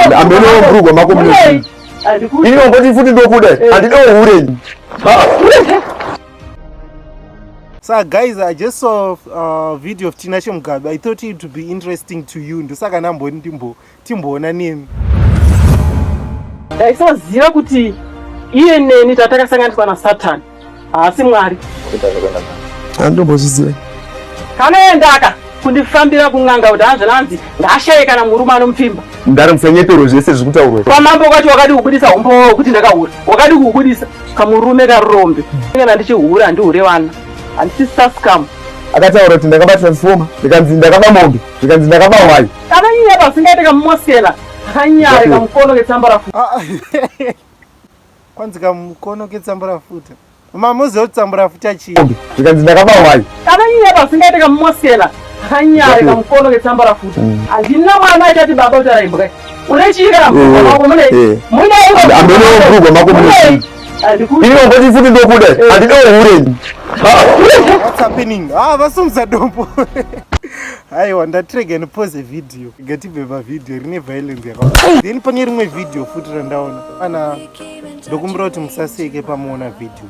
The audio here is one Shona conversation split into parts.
Amene mbrugwa mako mune. Ini ungoti futi ndokuda. Handida uhure. So guys, I just saw a video of Tinashe Mugabe. I thought it would be interesting to you. Ndosaka ndamboni ndimbo timboona nemi. Ndaisaziva kuti iye neni tatakasanganiswa naSatan haasi Mwari. Andombozviziva. Kanoendaka kundifambira kun'anga kuti hanzi nanzi ngaashaye kana murume anomupfimba. Ndari musanyepero zvese zviri kutaurwa. Kwamambo kwacho wakadi kubudisa umbowo wekuti ndakahura. Wakadi kuubudisa kamurume karombe. Kana ndichihura handihure vana. Handisi sascam. Akataura kuti ndakaba transformer, ndikanzi ndakaba mombe, ndikanzi ndakaba hwai. Akanyanya pasingaite kamumosela. Akanyaya kamukono ketsamba rafuta. Ah, kwanzi kamukono ketsamba rafuta. Mamuziva kuti tsamba rafuta chii? Zvikanzi ndakaba hwai. Akanyanya pasingaite kamumosela. Akanyaya kamukono ketsamba rafuta. Handina mwana achati baba kuti araimbwa. Une chii kana mubhurugwa mako mune? Mune iwe. Amene mubhurugwa mako mune. Ini wangoti futi ndokuda. Handida uhure. What's happening? Ah, vasumudza dombo. Aiwa, ndatirega ndipose video. Ngatibve pavideo rine violence yakawanda. Then pane rimwe video futi randaona. Ana ndokumbira kuti musaseke pamuona video.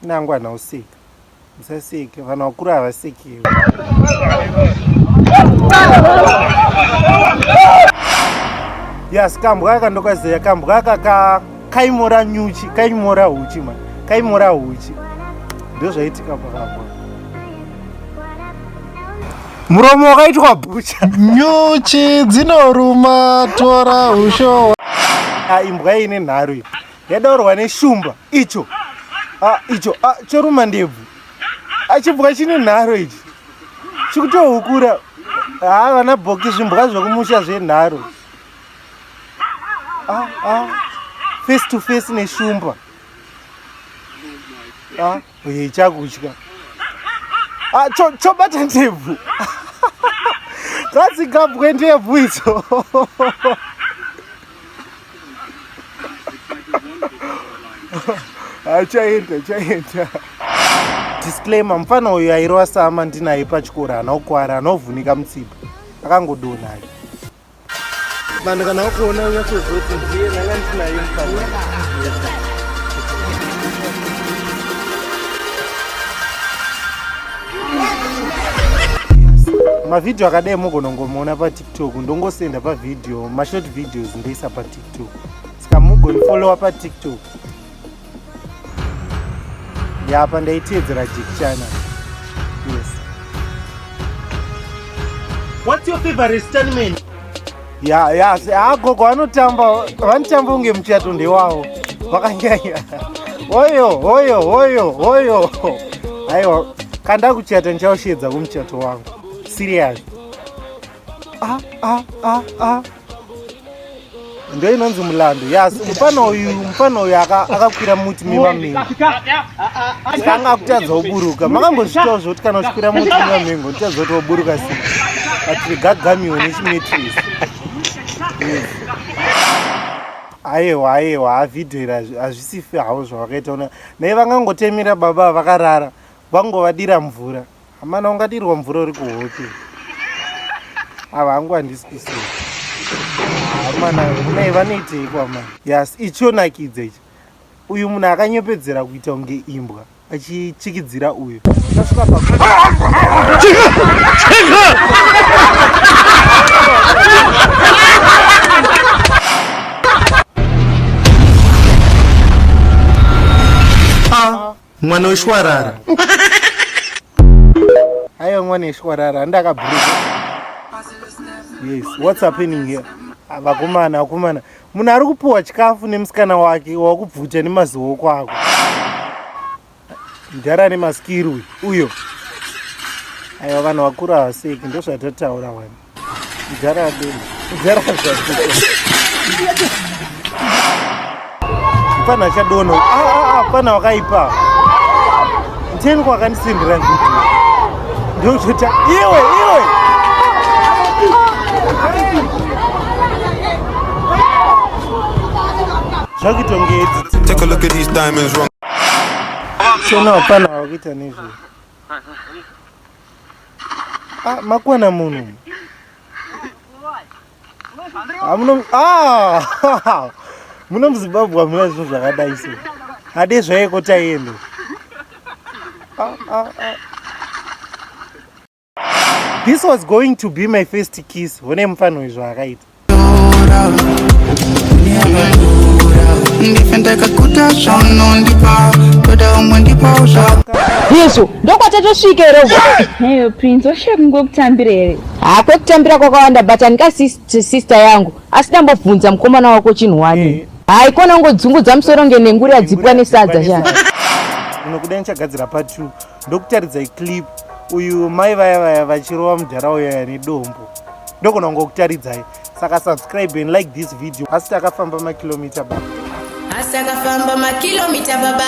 Nangwa nauseka. Musaseke, vanhu vakuru havasekewi. Yes, kambwa aka ndokaziva kambwa aka ka kaimora nyuchi, kaimora huchi man. Kaimora huchi. Ndozvaitika pakambwa. Muromo wakaitwa bhucha. Nyuchi dzinoruma tora ushowa. Ah, imbwa ine nharo iyi. Yadaurwa neshumba icho. Ah, icho ah, choruma ndebvu. Achimbwa chine nharo ichi. Chikutohukura. Ah, vana bhoki zvimbwa zvekumusha zvenharo. Ah, ah. Face to face neshumba. Ah, uye chakutya. Ah, cho chobata ndebvu. Ngadzigabwe ndebvu idzo. Achaenda, achaenda. Disclaimer, mfana uyu airova sama ndinaye pachikoro haana kukwara, haana kuvhunika mutsipa. Akangodonha. Vanhu kana vakuona unyatsoziva kuti ndiye ndanga ndinaye mfana. Mavhidhiyo akadai mugonongomuona paTikTok, ndongosenda pavhidhiyo, mashort videos ndoisa paTikTok. Saka mugonifollowa paTikTok. Yapa ndaiteedzera Jackie Chan. Yes. What's your favorite stuntman? Ya, ya, ah gogo vanotamba, vanotamba kunge muchato ndewawo. Vakanyanya. Oyo, oyo, oyo, oyo. Aiwa, kanda kuchata ndichaushedza kumuchato wangu. Serious. Ah, ah, ah, ah. Ndo inonzi mulando. Yes, mufana uyu, mufana uyu akakwira muti mimamengo. Saka anga akutadza kuburuka. Makambozvitawo zvekuti kana uchikwira muti mimamengo unotadza kuti woburuka sei. But regagamiwo nechimetrisi. Yes. Aiwa, aiwa, vhidhiyo iri hazvisifi hawo zvavakaita una. Naye vangangotemera baba vakarara, vangovadira mvura. Amana ungadirwa mvura uri kuhope. Ava hangu handisi kusiya. Amana kunai vanoitei kwamana. Yes, ichionakidza ichi. Uyu munhu akanyepedzera kuita kunge imbwa achichikidzira uyu. Tasvika pa Mwana weshwarara. Aiwa mwana weshwarara andakabhuruka. Yes, what's happening here? Ah, vakomana, vakomana. Munhu ari kupuwa chikafu nemusikana wake wakubvuta nemazioko ako. Mdhara ane maskiri uyu. Uyo. Aiwa vanhu vakuru havaseki ndozvatataura wani. Mdhara adonha. Mdhara zvadonha. Mfana achadonha. Ah ah ah, mfana wakaipa. Ndeni kwakandisendera video. Ndozvota iwe iwe. Zvakuitongedzi. Take a look at these diamonds wrong. Shona hapana wakuita nezve. Ah, makwana munhu. Hamuno ah! Muno muZimbabwe hamuna zvinhu zvakadai so. Hade zvaiko taienda. Ah, ah, ah. This was going to be my first kiss. Hone mufano izvo akaita. Yesu, ndokwatatosvika here uko? Heyo Prince, washaya kungokutambira here? Ha, kwekutambira kwakawanda but handika sister yangu asi ndambobvunza mukomana wako chinhu wani. Eh. Haikona ungodzungudza musoro ngenenguri yadzipwa nesadza sha. Unokuda ndichagadzira part 2 ndokutaridzai clip uyu mai vaya vaya vachirova mudhara uya nedombo ndogona kungokutaridzai saka subscribe and like this video asi takafamba makilomita baba Asi akafamba makilomita baba.